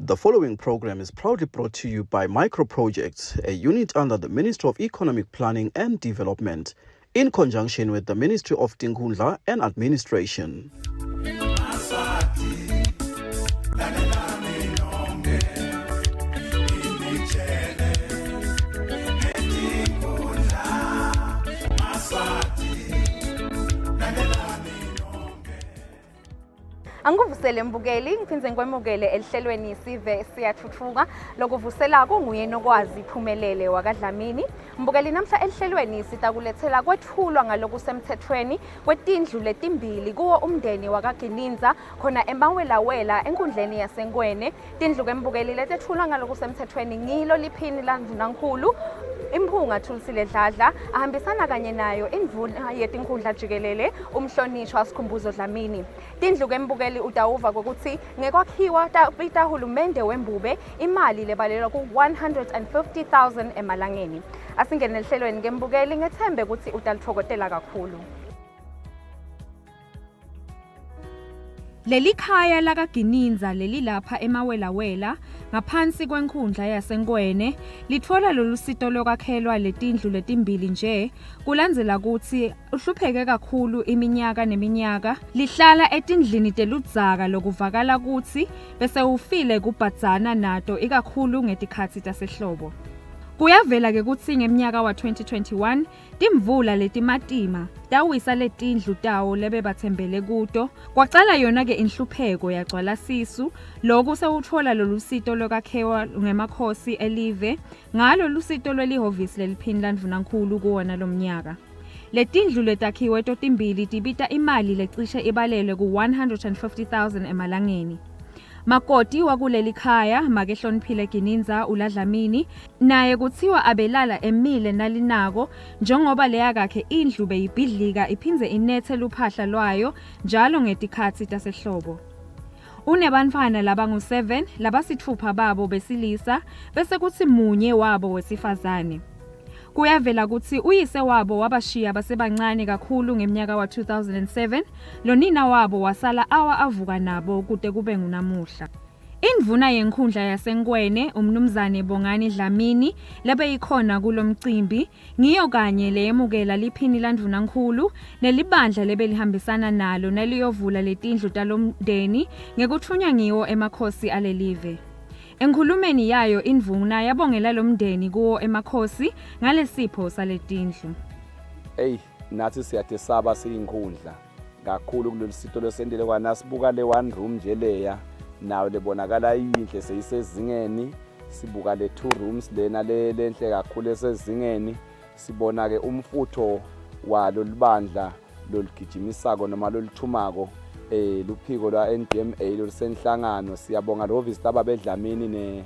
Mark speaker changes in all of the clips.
Speaker 1: The following program is proudly brought to you by Micro Projects, a unit under the Ministry of Economic Planning and Development, in conjunction with the Ministry of Tinkhundla and Administration.
Speaker 2: Angikuvusele mbukeli ngiphinde ngikwemukele elihlelweni sive siyathuthuka lokuvusela kunguye nokwazi phumelele wakaDlamini mbukeli namhla elihlelweni sitakulethela kwethulwa ngalokusemthethweni kwetindlu letimbili kuwo umndeni wakaGininza khona eMawelawela enkundleni yaseNkwene tindlu kembukeli letethulwa ngalokusemthethweni ngilo liphini landvunankhulu Imphunga Thulisile Dladla ahambisana kanye nayo indvuna yetinkhundla jikelele umhlonishwa Sikhumbuzo Dlamini. Tindlu kembukeli utawuva kokuthi ngekwakhiwa tabita hulumende wembube imali lebalelwa ku-150,000 emalangeni. Asingene ehlelweni kembukeli ngethembe ukuthi utalitfokotela kakhulu. Leli khaya lakaGininza lelilapha eMawelawela ngaphansi kwenkhundla yaseNkwene litfola lolu sito lokwakhelwa letindlu letimbili nje kulandzela kutsi uhlupheke kakhulu iminyaka neminyaka lihlala etindlini teludzaka lokuvakala kutsi besewufile kubhadzana nato ikakhulu ngetikhatsi tasehlobo. Kuyavela-ke kutsi ngemnyaka wa-2021 Timvula letimatima tawisa letindlu tawo lebebatsembele kuto, kwacala yona-ke inhlupheko yagcwala sisu, loku sewutfola lolusito lwekakhewa ngemakhosi elive ngalo lusito lwelihhovisi leliphini landvunankhulu kuwona lomnyaka. Letindlu letakhiwe totimbili tibita imali lecishe ibalelwe ku-150 000 emalangeni. Makoti wakuleli khaya, Make Hloniphile Ginindza uLaDlamini, naye kuthiwa abelala emile nalinako njengoba leya kakhe indlu beyibhidlika iphindze inethe luphahla lwayo njalo ngetikhatsi tasehlobo. Unebantfwana labangu-7 labasitfupha babo besilisa bese kutsi munye wabo wesifazane. Kuyavela kutsi uyise wabo wabashiya basebancane kakhulu ngemnyaka wa-2007, lonina wabo wasala awa avuka nabo kute kube ngunamuhla. Indvuna yenkhundla yaseNkwene, uMnumzane Bongani Dlamini, lebeyikhona kulomcimbi, ngiyo kanye leyemukela liphini landvunankhulu nelibandla lebelihambisana nalo naliyovula letindlu talomndeni ngekutfunywa ngiwo emakhosi alelive. Enkhulumeni yayo indvuna yabongela lomndeni kuwo emakhosi ngalesipho saletindlu.
Speaker 3: Eyi nathi siyadesaba siyinkhundla kakhulu kulolu sito lwesentile kwanasibuka le one room nje leya nayo lebonakala iyinhle seyisezingeni sibuka le two rooms lena lenhle kakhulu esezingeni Sibona-ke umfutho walo libandla lolugijimisako noma loluthumako eh luphiko lwa NDMA lolusenhlangano siyabonga lehhovisi lababe Dlamini ne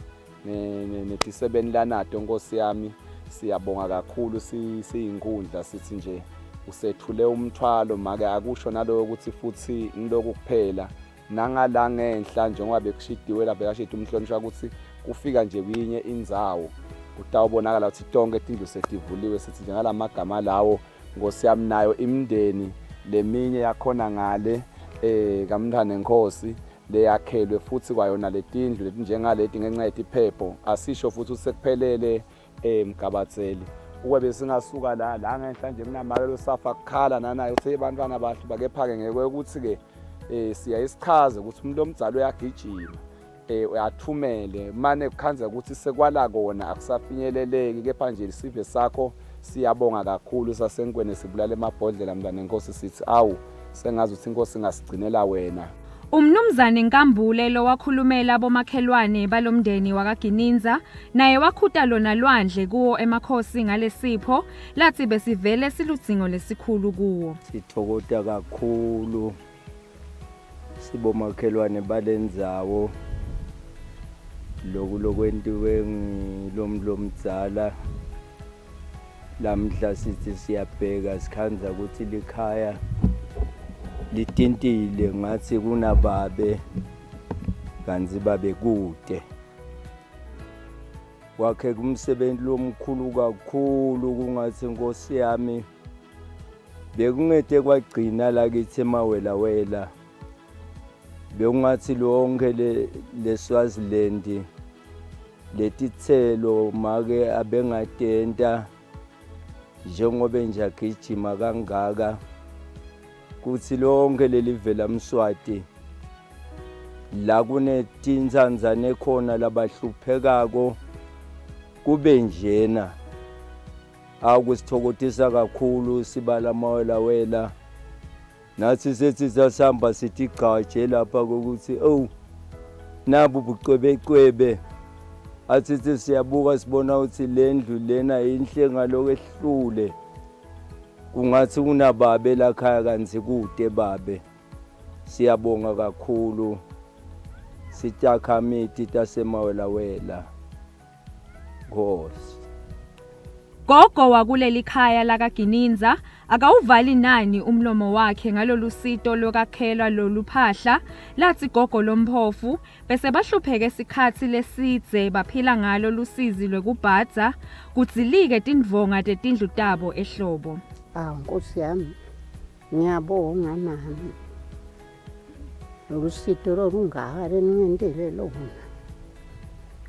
Speaker 3: netisebeni lanato nkosi yami siyabonga kakhulu siyinkundla sithi nje usethule umthwalo make akusho naloyo ukuthi futhi ngiloku kuphela Nangala ngenhla njengoba bekushidiwe lapha bekashida umhlonishwa ukuthi kufika nje kuyinye indzawo kutawubonakala ukuthi tonke tindlu setivuliwe sithi nje ngalamagama lawo nkosi yami nayo imindeni leminye yakhona ngale eh kamntwana enkosi leyakhelwe futhi kwayona letindlu letinjengaleti ngenxa yetiphepho asisho futhi ukuthi sekuphelele eh mgabatseli ukube besingasuka la la ngenhla nje kunamake losafa kukhala nanaye uthe bantwana bahle bakepha-ke ngeke ukuthi-ke eh siyaye sichaze ukuthi umuntu omdala uyagijima eh uyathumele mane kukhanza ukuthi sekwala kona akusafinyeleleki kepha nje isive sakho siyabonga kakhulu sasenkweni sibulala emabhodlela mntwana enkosi sithi awu sengazi ukuthi inkosi ingasigcinela wena
Speaker 2: Umnumzane Nkambule lowakhulumela bomakhelwane balomndeni wakaGininza naye wakhuta lona lwandle kuwo emakhosi ngalesipho lathi besivele siludzingo lesikhulu kuwo.
Speaker 4: Sithokota kakhulu sibomakhelwane balendzawo loku lokwentiwe ngilomlomdzala Lamhla sithi siyabheka sikhandza ukuthi likhaya litintile ngathi kunababe kanti babe kude. Wakhe kumsebenzi lomkhulu kakhulu kungathi Nkosi yami bekungete kwagcina lakithi emawelawela. Bekungathi lonke le leSwaziland letitselo make abengatenta njengoba nje agijima kangaka kuthi lonke lelivela Mswati la kunetintsandzane khona labahluphekako kube njena. Akusithokotisa kakhulu sibala mawelawela nathi sethi sasihamba sitigcaje lapha kokuthi owu nabu bucwebecwebe athi siyabuka sibona ukuthi le ndlu lena yinhle ngaloko ehlule kungathi kunababe lakhaya kanti kude babe. Siyabonga kakhulu sitakhamiti taseMawelawela. Nkosi.
Speaker 2: Gogo wakuleli khaya lakaGininza akawuvali nani umlomo wakhe ngalolu sito lokakhelwa lolu phahla lathi gogo lomphofu bese bahlupheke sikhatsi lesidze baphila ngalo lusizi lwekubhadza kudzilike tindvonga tetindlu tabo ehlobo.
Speaker 5: Awu Nkosi yami ngiyabonga nami lolusito lolungaka leningentele lona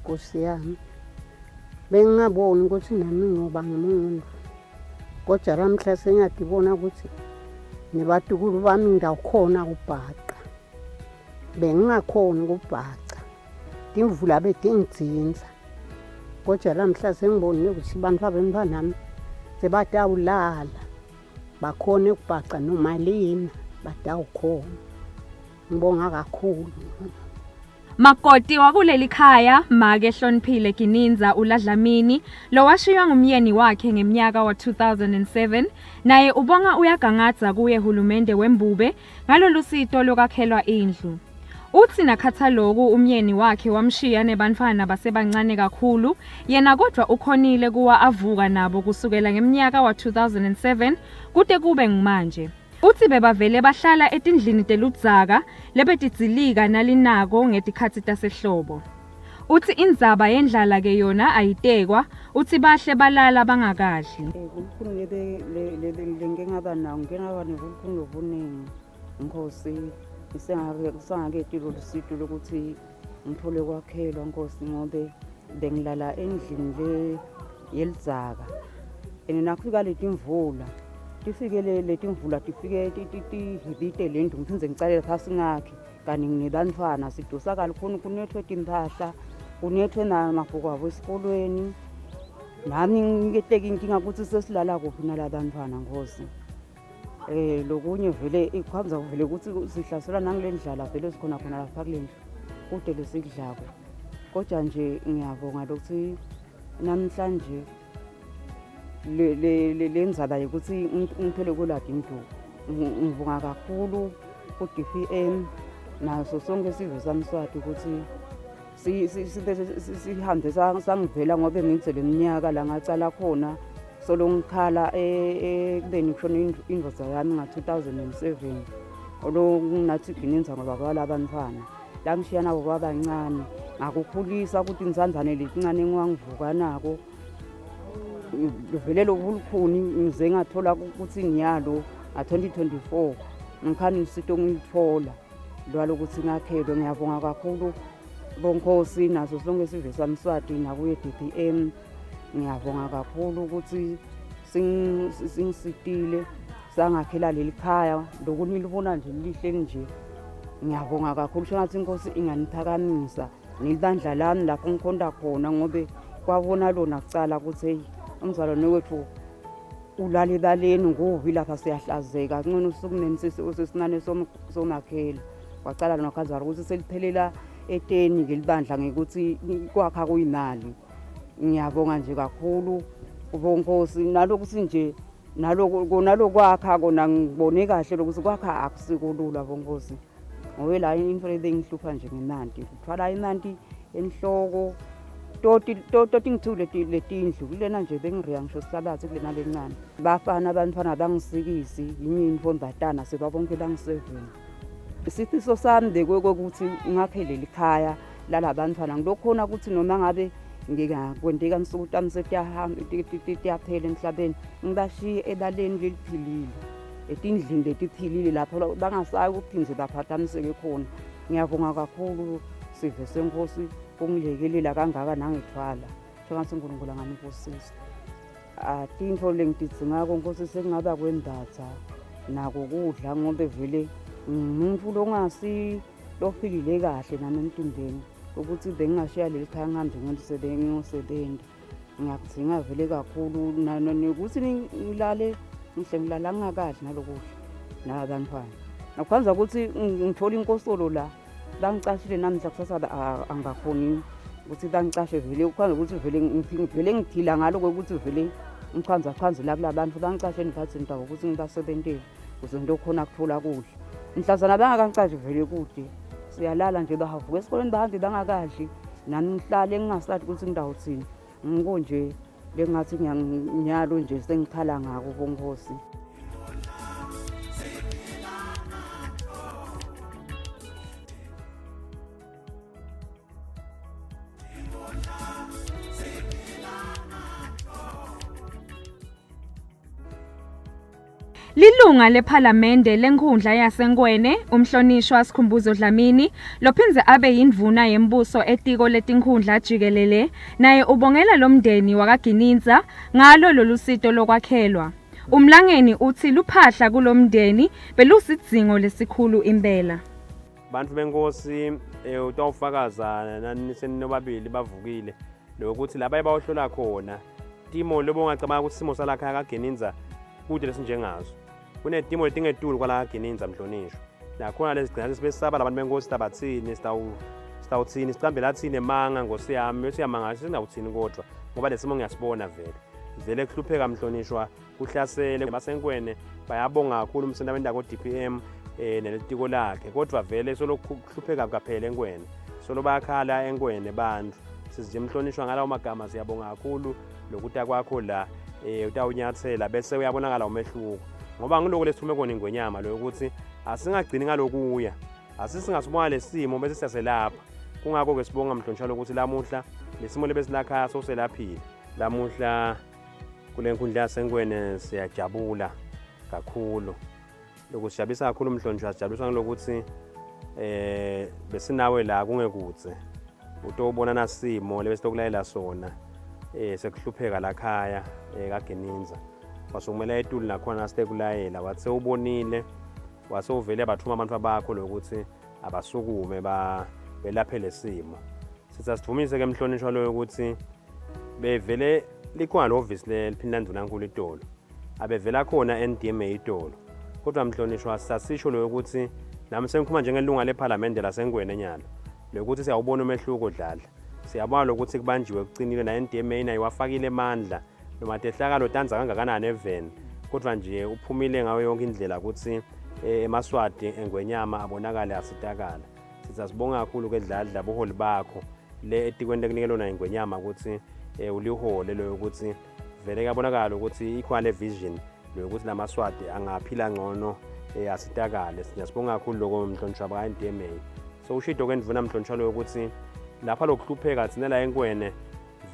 Speaker 5: Nkosi yami bengingaboni ukuthi nami ngoba ngumuntu kodwa lamhla sengiyadibona ukuthi nebatukulu bami ngidawukhona kubhaca bengingakhoni kubhaca timvula betingidzinza kodwa lamhla sengibonile ukuthi abantu abemntwanami sebatawulala bakhone ukubhaca noma lina badawukhona ngibonga kakhulu.
Speaker 2: Makoti wakuleli khaya make Hloniphile Gininza uLaDlamini lowashiywa ngumyeni wakhe ngemnyaka wa-2007 naye ubonga uyagangadza kuye hulumende wembube ngalolu sito lokakhelwa indlu. Uthi nakhathaloku umyeni wakhe wamshiya nebantfwana basebancane kakhulu yena kodwa ukhonile kuwa avuka nabo kusukela ngemnyaka wa-2007 kute kube ngumanje. Uthi bebavele bahlala etindlini teludzaka lebetidzilika nalinako ngetikhatsi tasehlobo. Uthi indzaba yendlala ke yona ayitekwa, uthi bahle balala bangakadli.
Speaker 6: Bulukhuni lengike ngaba nawo, ngike ngaba nebulukhuni lobuningi Nkosi, ngisengaketi lolu situ lokuthi ngithole kwakhelwa Nkosi ngobe bengilala endlini le yelidzaka and nakufika letimvula tifike letimvula tifike tihibite le ndlu ngiphindze ngicalele phasi ngakhe kanti nginebantfwana sidosa kalukhuni kunethwe timphahla kunethwe namabhuku abo esikolweni nami ngiketeka inkinga ukuthi sesilala kuphi nalabantfwana Nkosi. Eh lokunye vele ikhamza vele ukuthi sihlaselwa nangile ndlala vele sikhona khona lapha kule ndlu kude lesikudlako kodwa nje ngiyabonga lokuthi namhlanje le le le ndzaba yokuthi ngithole kuladi induku ngibonga kakhulu ku-DPM naso sonke sive samswati ukuthi sihambe sangivela ngoba ngidze leminyaka la ngacala khona solo ngikhala e, ekubeni kushona indoda yami nga-2007 olokunathi gininza ngoba kwala bantwana la ngishiya nabo babancane ngakukhulisa ukuthi inzanzane letincane engiwangivuka nako vele lobulikhuni ngize ngathola ukuthi ngiyalo nga-2024 ngikhani usito ngilithola lwalo ukuthi ngakhelwe ngiyabonga kakhulu bonkhosi naso sonke isizwe samswati nakuye DPM ngiyabonga kakhulu ukuthi singisitile sangakhela leli khaya loku nilibona nje lihle nje ngiyabonga kakhulu sengathi inkosi inganiphakamisa nelibandla lami lapho ngikhonta khona ngobe kwabona lona kucala ukuthi heyi umzalwane wethu ulala ebaleni kubi lapha siyahlazeka ngcono usukumeni sesinane somakhela Kwacala nokhazara ukuthi seliphelela eteni ngelibandla ngekuthi kwakha kuyimali. Ngiyabonga nje kakhulu kubonkosi nalokuthi nje naloko nalokwakha kona ngibone kahle lokuthi kwakha akusikulula bonkosi. Ngobe la into lebengihlupha nje ngemanti kuthwala imanti enhloko toti toti ngithule letindlu kulena nje bengiriya ngisho sihlabathi kulena lencane bafana abantwana bangisikisi yinye intombatana sebabonke bangiseveni Isifiso sami bekwekokuthi ngakhe leli khaya lalabantwana ngilokhona ukuthi noma ngabe ngingakwendeka nsuku tami setiyaphela emhlabeni ngibashiye ebaleni leliphilile etindlini letiphilile lapho bangasayi ukuphinde baphathamiseke khona. Ngiyabonga kakhulu sive senkosi kungilekelela kangaka nangithwala. Shengatsi uNkulunkulu anganibusisa. Ah, tintfo lengitidzingako nkosi sekungaba kwembatsa nako kudla ngobe vele ngumuntu longasi lophilile kahle nami emtimbeni ukuthi bengingashiya leli khaya ngihambe ngiyosebenta ngiyakudzinga vele kakhulu nekuthi ngilale ngihle ngilala ngingakadli nalokudla nabantwana nakukhanza ukuthi ngithole inkosolo la bangicashile namhla kusasa angakhoni ukuthi bangicashe vele kukhanza ukuthi vele ngivele ngiphila ngalo kokuthi vele ngichanza chanze la kulabantu bangicashe ngiphathini tabo ukuthi ngibasebentele kuze ngilokhona kuthola kudla mhlazana bangakangicashi vele kude siyalala nje bahavuka esikoleni bahambe bangakadli nami ngihlale ngingasathi ukuthi ngidawuthini ngiko nje lengathi nyalo nje sengikhala ngako bonkosi.
Speaker 2: Lilunga lePhalamende leNkhundla yaseNkwene, uMhlonishwa Sikhumbuzo Dlamini, lophindze abe yindvuna yembuso etiko letinkhundla jikelele, naye ubongela lomndeni wakaGinindza ngalo lolusito lokwakhelwa. Umlangeni utsi luphahla kulomndeni belusidzingo lesikhulu impela.
Speaker 7: Bantfu benkosi eh, utawufakaza naniseninobabili bavukile lokuthi laba ebawuhlola khona timo lobo ungacabanga ukuthi isimo salakhaya kaGinindza kude lesinjengazo kunetimo letingetulu kwala kaGinindza mhlonishwa nakhona lezigcina sesibesaba labantu benkosi tabathini sitawuthini sicambela thini emanga nkosi yami bese uyamangala singawuthini kodwa ngoba lesimo ngiyasibona vele vele kuhlupheka mhlonishwa kuhlasele basenkwene bayabonga kakhulu umsebenzi abenta ko-DPM eh nelitiko lakhe kodwa vele solo kuhlupheka kaphela enkwene solo bayakhala enkwene bantu sizinje mhlonishwa ngalawo magama siyabonga kakhulu lokuta kwakho la eh utawunyathela bese uyabonakala umehluko ngoba ngiloko lesithume kona ingwenyama lo ukuthi asingagcini ngalokuya asisingasibona lesimo bese siyaselapha kungakho ke sibonga mhlonishwa ukuthi lamuhla lesimo lebesilakhaya soselaphile lamuhla Kule nkundla yaseNkwene siyajabula kakhulu. Lokusijabulisa kakhulu mhlonishwa sijabuliswa ngilokuthi eh besinawe la kungekudze utobona nasimo lebesitokulayela sona eh sekuhlupheka la khaya eh kaGininza wasukumela etulu nakhona sitekulayela wathi sewubonile wase uvele bathuma abantu abakho lokuthi abasukume ba belaphe lesimo sithi asivumise ke mhlonishwa loyo ukuthi bevele likhona lehhovisi leliphini landunankulu itolo abevela khona NDMA itolo kodwa mhlonishwa sasisho loyo ukuthi nami sengikhuluma njengelunga lephalamende laseNgwene nyalo lokuthi siyawubona umehluko dladla siyabona lokuthi kubanjiwe kucinile na NDMA nayo wafakile amandla noma tehlakalo tanza kangakanani eveni kodwa nje uphumile ngayo yonke indlela ukuthi eh, emaswati engwenyama abonakale asitakala sithi asibonga kakhulu ke dladla buholi bakho le etikweni lekunika lona ingwenyama ukuthi eh, ulihole loyo ukuthi vele kuyabonakala ukuthi ikhona le vision lokuthi lamaswati angaphila ngcono eh, asitakale siyasibonga kakhulu lokho mhlonishwa baka-NDMA so ushido ke ndvuna mhlonishwa loyo ukuthi lapha lokuhlupheka thina la enkwene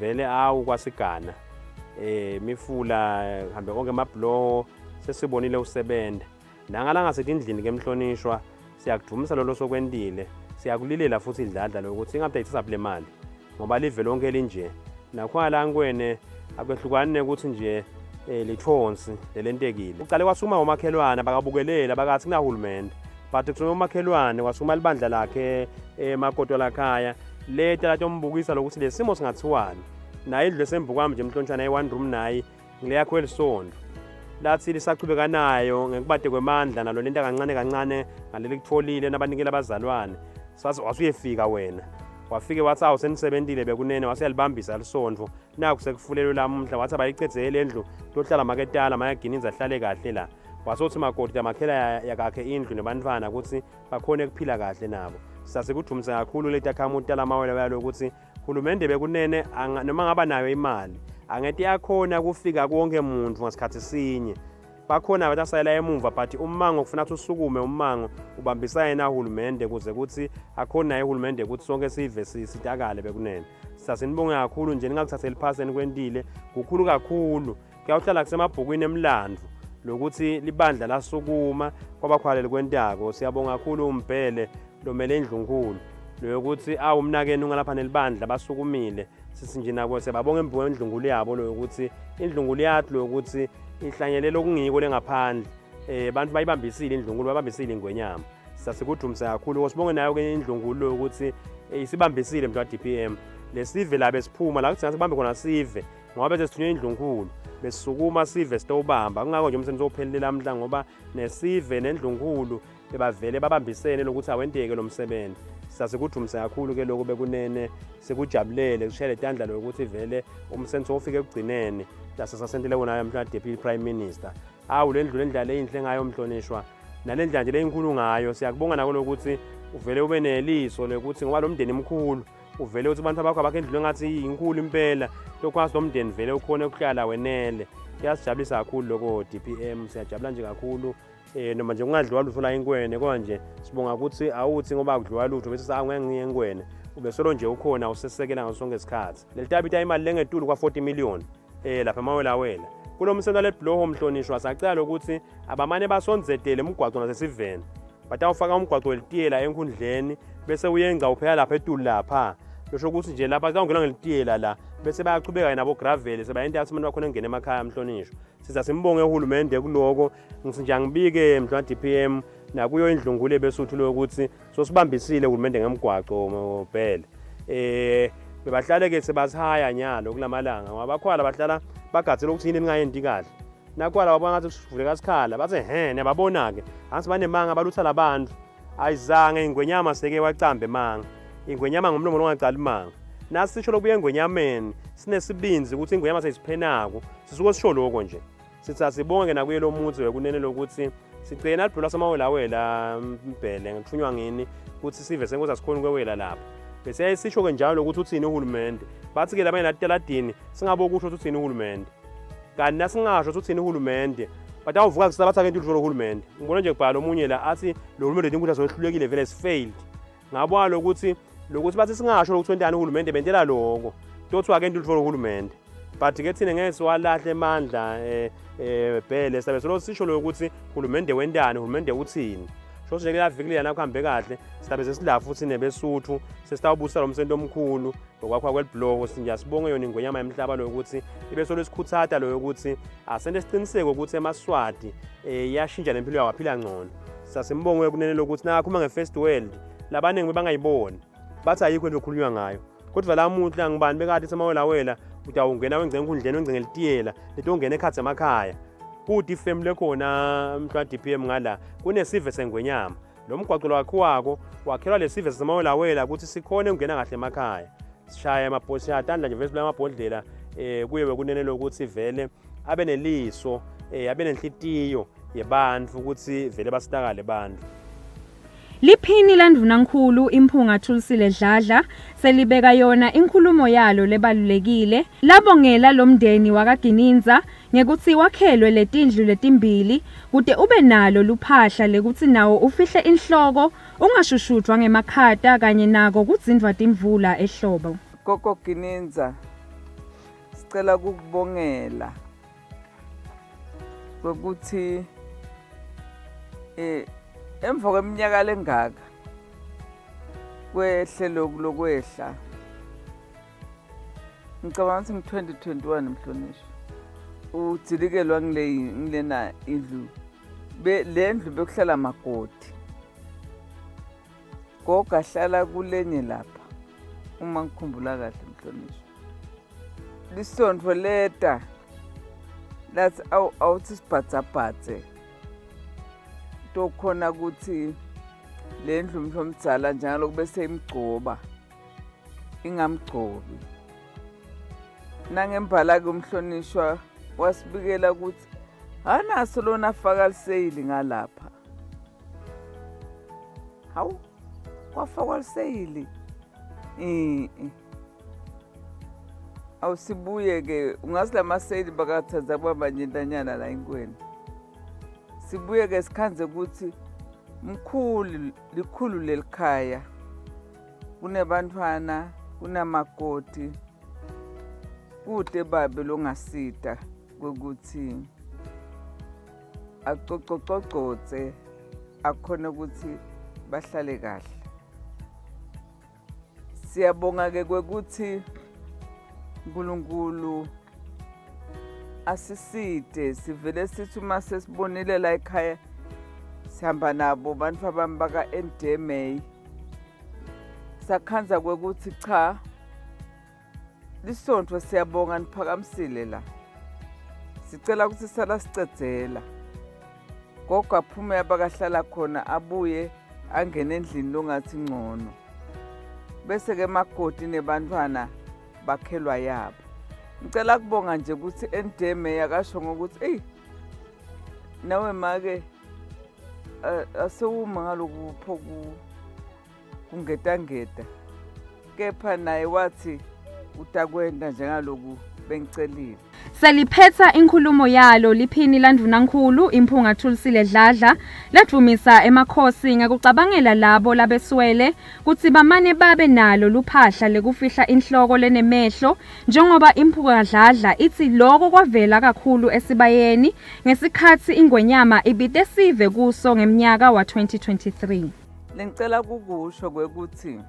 Speaker 7: vele awu kwasigana eh imifula hambe konke amabhuloho sesibonile usebenza Nangala ngasetindlini ke mhlonishwa siyakudvumisa lolo sokwentile siyakulilela futhi idladla lokuthi ingabe ayithatha le mali ngoba live lonke linje nakhona la nkwene akwehlukani nekuthi nje eh lithonsi lelentekile ucale kwasukuma omakhelwane bakabukelela bakathi kunahulumende but kusukuma umakhelwane kwasukuma libandla lakhe emakotwa eh, lakhaya leta latombukisa lokuthi lesimo singathiwani naye indlu esembukwami nje mhlonishwana ye-one room naye ngileyakho elisonto lathi lisachubeka nayo ngekubade kwemandla nalo lento kancane kancane ngaleli kutholile nabanikela abazalwane sathi wasuyefika wena wafike wathi awu senisebentile bekunene waseyalibambisa lisondvo naku sekufulelwe lamuhla wathi abayicedzele le ndlu tohlala maketala mayagininza ahlale kahle la wasothi makoti tamakhela yakakhe indlu nebantfwana ukuthi bakhone kuphila kahle nabo sasikudumise kakhulu letakhamuti talamawele yalo ukuthi Hulumende bekunene noma ngaba nayo imali angete yakhona kufika konke muntu ngasikhathi sinye bakhona abatasayela emuva but ummango kufuna ukuthi usukume ummango ubambisane nahulumende kuze kuthi akhona naye uhulumende ukuthi sonke sive sitakale bekunene sasinibonge kakhulu nje ningakuthatheli phasi enikwentile kukhulu kakhulu kuyawuhlala kusemabhukwini emlandvo lokuthi libandla lasukuma kwabakhwaleli kwentako siyabonga kakhulu umbhele Lomele indlunkulu loyokuthi awu umnakenu ungalapha nelibandla basukumile sithi nje nabo siyababonga embi kwendlunkulu yabo loyokuthi indlunkulu yathi loyokuthi ihlanyelele okungiko lengaphandle eh bantu bayibambisile indlunkulu babambisile ingwenyama sasikudumisa kakhulu sibonge nayo ke indlunkulu loyokuthi eh, isibambisile mntu wa-DPM lesive la besiphuma la kuthi sibambe khona sive ngoba bese sithunywe indlunkulu besisukuma sive sitowubamba kungako nje umsebenzi ophelele lamhla ngoba nesive nendlunkulu bebavele babambisene lokuthi awenteke lo msebenzi sasikudumise kakhulu ke lokho bekunene sikujabulele kushayele tandla lokuthi vele umsebenzi ofike ekugcineni lasesasentele wona mhla deputy prime minister awu le ndlu lendlela leyinhle ngayo mhlonishwa nale ndlela nje leyinkulu ngayo siyakubonga nako lokuthi uvele ube neliso lokuthi ngoba lo mndeni mkhulu uvele uthi abantu abakho abakho endlini engathi inkulu impela lokwazi lo mndeni vele ukhona ukuhlala wenele kuyasijabulisa kakhulu lokho DPM siyajabula nje kakhulu eh noma nje kungadliwa lutho la inkwene kodwa nje sibonga ukuthi awuthi ngoba kudliwa lutho bese sangeke ngiye enkwene ubesolo nje ukhona usesekela ngaso sonke isikhathi leli tabita imali lengetulu kwa 40 million eh lapha emawelawela kulo msebenzi walebhuloho mhlonishwa sacela ukuthi abamane basonzetele umgwaco nasesiveni batawufaka umgwaco welitiyela enkundleni bese uyengca uphela lapha etulu lapha losho ukuthi nje lapha kutawungenwa ngelitiyela la bese bayachubeka nabo gravel sebayenta ukuthi abantu bakhona engena emakhaya mhlonishwa siza simbonge uhulumende kuloko ngithi nje angibike mhlwa DPM nakuyo indlungule ebesuthu lokuthi sosibambisile uhulumende ngemgwaco bhele eh bebahlale ke sebasihaya nyalo kulamalanga ngoba bakhwala bahlala bagadzele ukuthi yini ningayendi kahle nakwala babona ngathi kuvuleka sikhala bathe he niyababona ke angithi banemanga balutha labantu ayizange ingwenyama seke wacamba emanga ingwenyama ngomlomo longacali manga nasisho lokubuya engwenyameni sinesibinzi ukuthi ingwenyama seyisiphenako sisuke sisho lokho nje sithi asibonge nakuye lo muthi wekunene lokuthi sigcine nalibhula samawelawela mbhele ngithunywa ngini ukuthi sive senkosi asikhoni ukwewela lapha bese sisho-ke njalo ukuthi uthini uhulumende bathi-ke labanye latitaladini singabokusho ukuthi uthini uhulumende kanti nasingasho ukuthi uthini uhulumende batawuvuka kusasa bathi ake intuthu lohulumende ngibona nje kubhala omunye la athi lo hulumende inkundla sohlulekile vele failed ngabona lokuthi lokuthi bathi singasho lokuthi wentani uhulumende bentela loko tothiwa ke intuthu lohulumende but ke thina ngeke siwalahle emandla eh eh bhele sabe solo sisho lokuthi uhulumende wentani uhulumende uthini sho nje kulaviki liyana kuhambe kahle silabe sesila futhi nebesuthu sesitawubusa lo msento omkhulu ngokwakhiwa kwelibhuloho siyasibonga yona ingwenyama yemhlaba loyo ukuthi ibe solo isikhuthata loyo ukuthi asente isiqiniseko ukuthi emaswati um iyashintsha nempilo yawo aphila ngcono sasimbonge kunene lokuthi nakakhuluma nge-first world labaningi bebangayiboni bathi ayikho into ekhulunywa ngayo kodwa la muntu ngibani bekade semawelawela utawungena wengce enkundleni wengce ngelitiyela letongena ekhathi emakhaya kude ifemu lekhona mhlwa DPM ngala kunesive sengwenyama Lo mgwaqo lwakhiwako wakhelwa lesive sasemawelawela ukuthi sikhone ukungena kahle emakhaya. Sishaya amabhodlela tandla nje vele amabhodlela eh kuye bekunene lokuthi vele abe neliso eh abe nenhlitiyo yebantu ukuthi vele basitakale abantu.
Speaker 2: Liphini laNdvunankhulu Imphunga Thulisile Dladla selibeka yona inkhulumo yalo lebalulekile labongela lomndeni wakaGinindza ngekutsi wakhelwe letindlu letimbili kute ube nalo luphahla lekutsi nawo ufihle inhloko ungashushudvwa ngemakhata kanye nako kudzindvwa timvula ehlobo.
Speaker 8: Gogo Ginindza, sicela kukubongela kwekuthi eh emva kweminyaka lengaka kwehle lokhu lokwehla ngicabanga ukuthi ngu-2021 mhlonishwa udzilikelwa ngile ngilena indlu le ndlu bekuhlala makoti gogo ahlala kulenye lapha uma ngikhumbula kahle mhlonishwa lisontfo leta lathi awuthi sibhadzabhadze tokhona ukuthi le ndlu mhlomdzala njengaloku bese imgcoba ingamgcobi nangembala-ke umhlonishwa wasibikela ukuthi anaso lona afaka liseyili ngalapha hawu kwafakwa liseyili awusibuye-ke ungazi la maseyili bakathaza kuba manyentanyana la inkweni sibuye-ke sikhanze ukuthi mkhulu likhulu lelikhaya kunebantfwana kunamakoti kute babe longasita kwekuthi acocococotse akhone ukuthi bahlale kahle. Siyabonga ke kwekuthi uNkulunkulu asiside sivele sithi uma sesibonile la ekhaya sihamba nabo bantu abami baka-NDMA sakhanza kwekuthi cha Lisontfo siyabonga niphakamisile la. Sicela ukuthi sala sicedzela. Gogo aphume abakahlala khona abuye angene endlini longathi ngcono. Bese ke makoti nebantfwana bakhelwa yabo. Ngicela kubonga nje ukuthi NDMA yakasho ngokuthi eyi nawe make asewuma ngaloku pho kungetangeta kepha naye wathi utakwenta njengaloku bengicelile.
Speaker 2: Seliphetha inkhulumo yalo liphini landvunankhulu Imphunga Thulisile Dladla ladvumisa emakhosi ngekucabangela labo labeswele kutsi bamane babe nalo luphahla lekufihla inhloko lenemehlo njengoba Imphunga Dladla itsi loko kwavela kakhulu esibayeni ngesikhatsi ingwenyama ibite sive kuso ngemnyaka wa-2023.
Speaker 8: Lengicela kukusho kwekuthi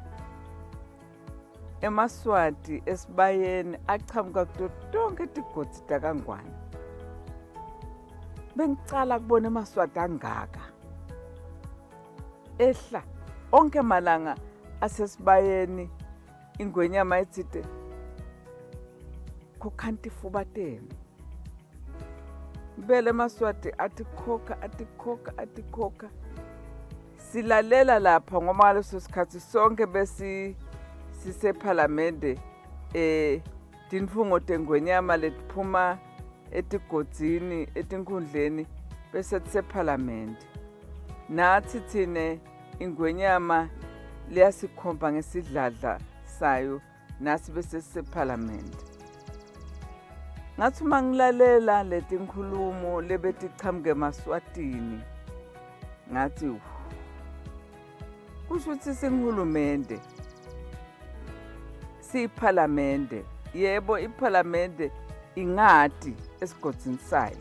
Speaker 8: emaSwati esibayeni achamuka kuto tonkhe tigodzi takaNgwane. Bengicala kubona emaSwati angaka ehla onke malanga asesibayeni ingwenyama etsite khokhanti fuba tenu Impela emaSwati atikhokha atikhokha atikhokha silalela lapha ngoba ngaleso sikhathi sonke besi sisephalamende eh tintfungo tengwenyama letiphuma etigodzini etinkhundleni bese tisephalamende nathi thine ingwenyama liyasikhomba ngesidladla sayo nasi bese sisephalamende ngathi uma ngilalela letinkhulumo lebetichamuka emaswatini ngathi kusho ukuthi singihulumende siyiphalamende yebo iphalamende ingadi esigodini sayo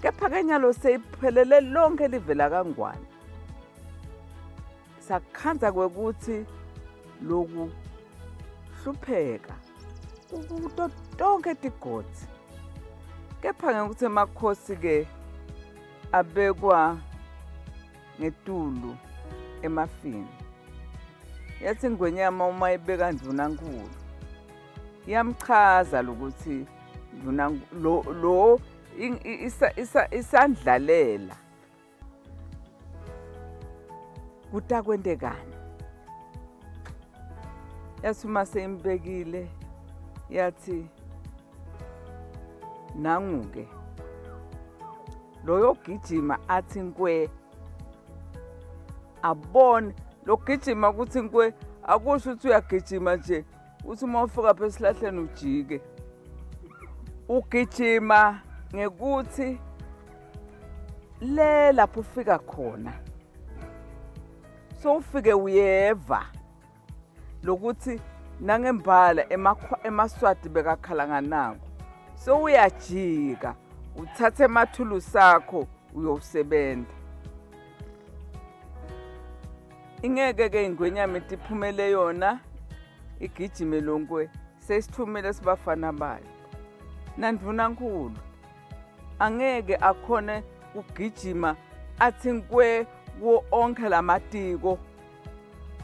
Speaker 8: kepha kenyalo seyiphelele lonke live lakangwane Sakhandza kwekutsi loku hlupheka kuto tonkhe tigodzi. Kepha ngekutsi emakhosi ke abekwa ngetulu emafini. Yathi Ngwenyama uma ibeka Ndvunankhulu iyamchaza lokuthi ndvuna lo lo isandlalela Kutakwentekani? Yathi uma seyimbekile yathi nangu-ke loyo gijima athi nkwe abone logijima ukuthi nkwe akusho ukuthi uyagijima nje uthi uma ufika pha esihlahleni ujike ugijima ngekuthi le lapho ufika khona so ufike uyeva lokuthi nangembala emaswati bekakhala nganako so uyajika uthatha emathulusi akho uyosebenza ingeke ke ingwenyama itiphumele yona igijime lonkwe sesithumele sibafana bayo nandvunankulu angeke akhone kugijima athi nkwe kuwo onke lamatiko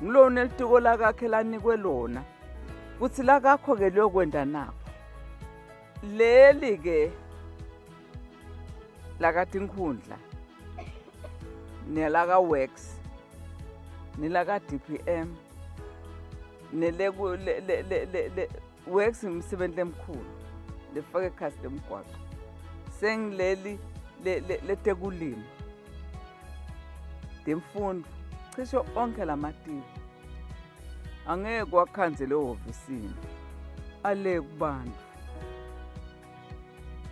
Speaker 8: ngilona elitiko lakakhe lanikwe lona kuthi lakakho ke liyokwenda nako leli ke lakatinkhundla nelaka works nelaka DPM nele le le le works imisebenzi lemkhulu lefaka ekhasi lemgwaqo sengileli letekulima temfundo cishe onke lamatiko angeke kwakhanzele ehhovisini ale kubantu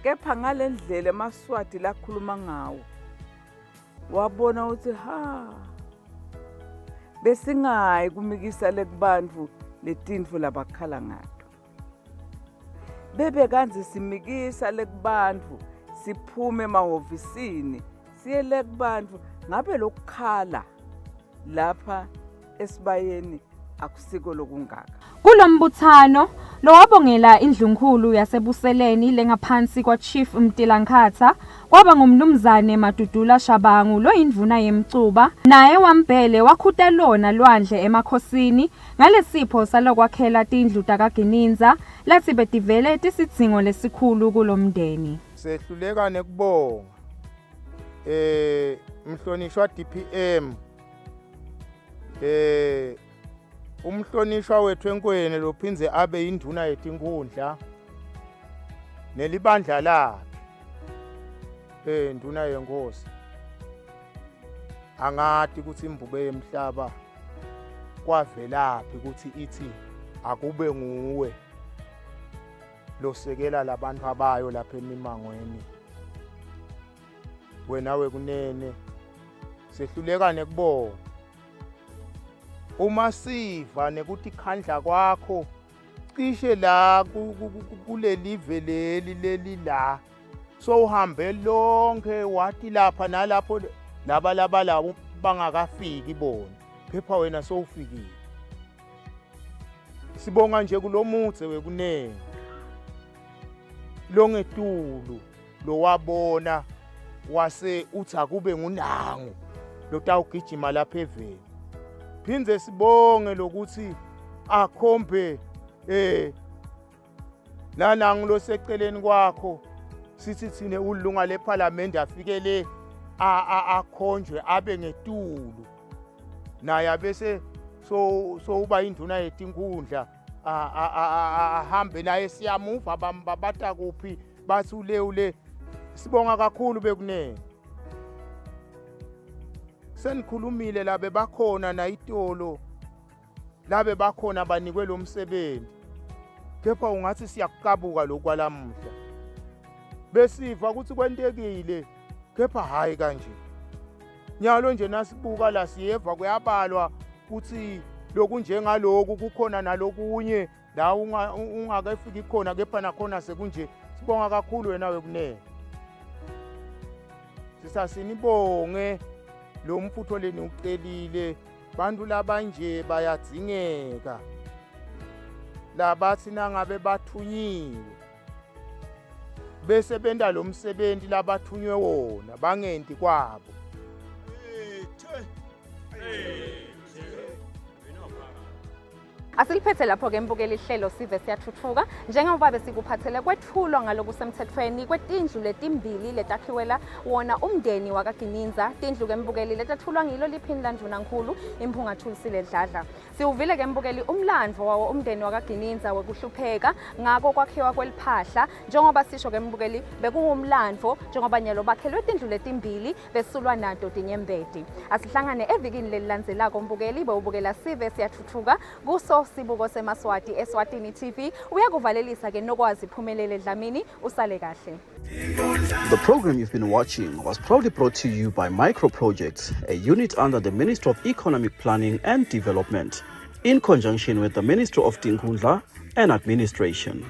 Speaker 8: kepha ngale ndlela emaswati lakhuluma ngawo wabona ukuthi ha besingayi kumikisa lekubantfu letintfo labakhala ngato bebe kandze simikisa lekubantfu siphume emahhovisini siye lekubantfu ngabe lokukhala lapha esibayeni akusiko lokungaka.
Speaker 2: Kulombuthano, lowabongela indlunkhulu yaseBuseleni lengaphansi kwaChief Mtilankhatha, kwaba nguMnumzane Madudula Shabangu loyindvuna yemcuba, naye wambhele wakhuta lona lwandle emakhosini ngalesipho salokwakhela tindlu takaGinindza latsi betivele tisidzingo lesikhulu kulomndeni.
Speaker 9: Sehluleka nekubonga eh mhlonishwa DPM eh umhlonishwa wethu enkweni lophindze abe induna yetinkundla nelibandla lakhe eh nduna yenkosi angati ukuthi imbube yemhlaba kwavelaphi ukuthi ithi akube nguwe losekela labantu abayo lapha emimangweni wena wekunene sehluleka nekubonga uma siva nekutikhandla kwakho cishe la kulelive leli leli la sowuhambe lonke wathi lapha nalapho laba laba labo bangakafiki bona phepha wena sowufikile sibonga nje kulomudze wekunene longetulu lowabona wase uthi akube ngunangu lotawugijima lapha eveni phindze sibonge lokuthi akhombe eh nanangu loseceleni kwakho sithi thine ulunga lephalamende afike le akhonjwe abe ngetulu naye abese so so uba induna yetinkundla ahambe naye siyamuva bata kuphi bathi ule ule sibonga kakhulu bekunene senikhulumile labe bakhona nayitolo labe bakhona banikwe lo msebenzi kepha ungathi siyakuqabuka lokhu kwalamuhla besiva ukuthi kwentekile kepha hhayi kanje nyalo nje nasibuka la siyeva kuyabalwa ukuthi lokunjengaloku kukhona nalokunye la ungakefiki khona kepha nakhona sekunje sibonga kakhulu wena wekunene sisasinibonge lo mfutho leni ucelile bantu labanje bayadzingeka labathi nangabe bathunyiwe bese benta lo msebenzi labathunywe wona bangenti kwabo
Speaker 2: Asiliphethe lapho-ke mbukeli ihlelo sive siyathuthuka njengoba besikuphathele kwethulwa ngalokusemthethweni kwetindlu letimbili letakhiwela wona umndeni wakaGininza tindlu-ke mbukeli letethulwa ngilo liphini landvunankhulu Imphunga Thulisile Dladla Siwuvile-ke mbukeli umlandvo wawo umndeni wakaGininza wekuhlupheka ngako kwakhiwa kweliphahla njengoba sisho-ke mbukeli bekuwumlandvo njengoba nyalo bakhelwe tindlu letimbili besulwa nato tinyembeti. Asihlangane evikini lelilandzelako mbukeli bewubukela sive siyathuthuka kuso sibuko seMaswati Eswatini TV uyakuvalelisa-ke Nokwazi Phumelele Dlamini usale kahle.
Speaker 1: The program you've been watching was proudly brought to you by Micro Projects, a unit under the Ministry of Economic Planning and Development, in conjunction with the Ministry of Tinkhundla and Administration.